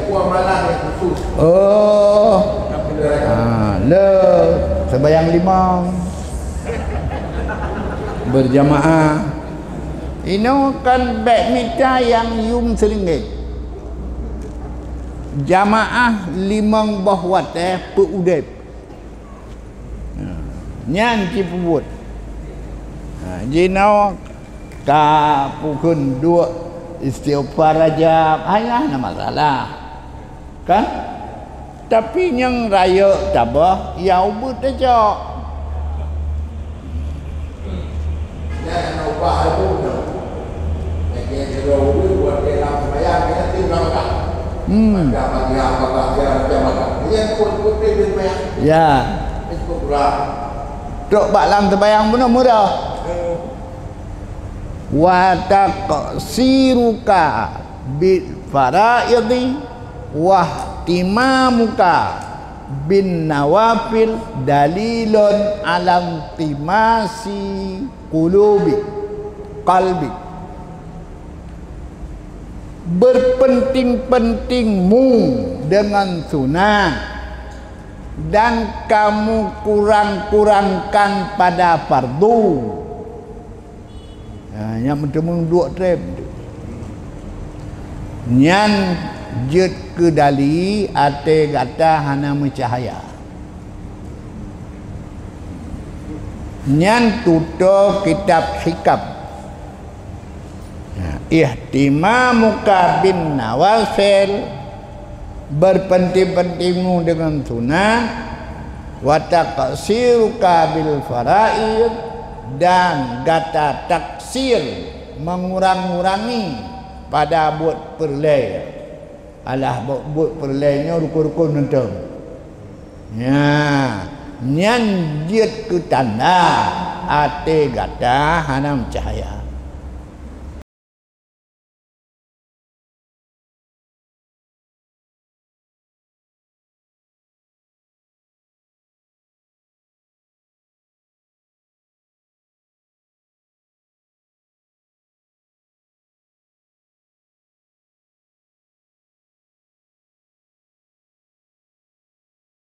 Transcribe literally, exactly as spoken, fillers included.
Buah malam yang khusus. Oh. Ah, le, sembahyang limong. Berjamaah. Inoe kan bèk mita nyang yum seuringgit. Jamaah limong boh watèe peu udép. Ha, nyan cipeubuet. Ha, jinoe ka pukon duek istighfar Rajab, hai hana masalah. Kan? Tapi nyang rayeuk tabah, ya ubit tacok. Hmm. Ya. Trok bak lam teubayang bunoe murah. Wa taqsiruka bil faraidhi wahtimamuka bin nawafil dalilun ala intimasi qulubi, qalbi. Berpenting-pentingmu dengan sunat dan kamu kurang-kurangkan pada fardu. Ha, nyang meuteumèe duek trép. Nyan jeuet keu dali até gata hana meucahya. Nyan tutoe kitab Hikam. Nah, ihtimamuka bin nawafil, berpenting-pentingmu dengan sunat, wa taqsiruka bil faraid, dan gata taksir, mengurang-urangi pada buet peureulèe. Alah, buet, buet peureulèe nyoe rukon-rukon mantong. Nya, nyan jeuet keu tanda até gata hana meucahya.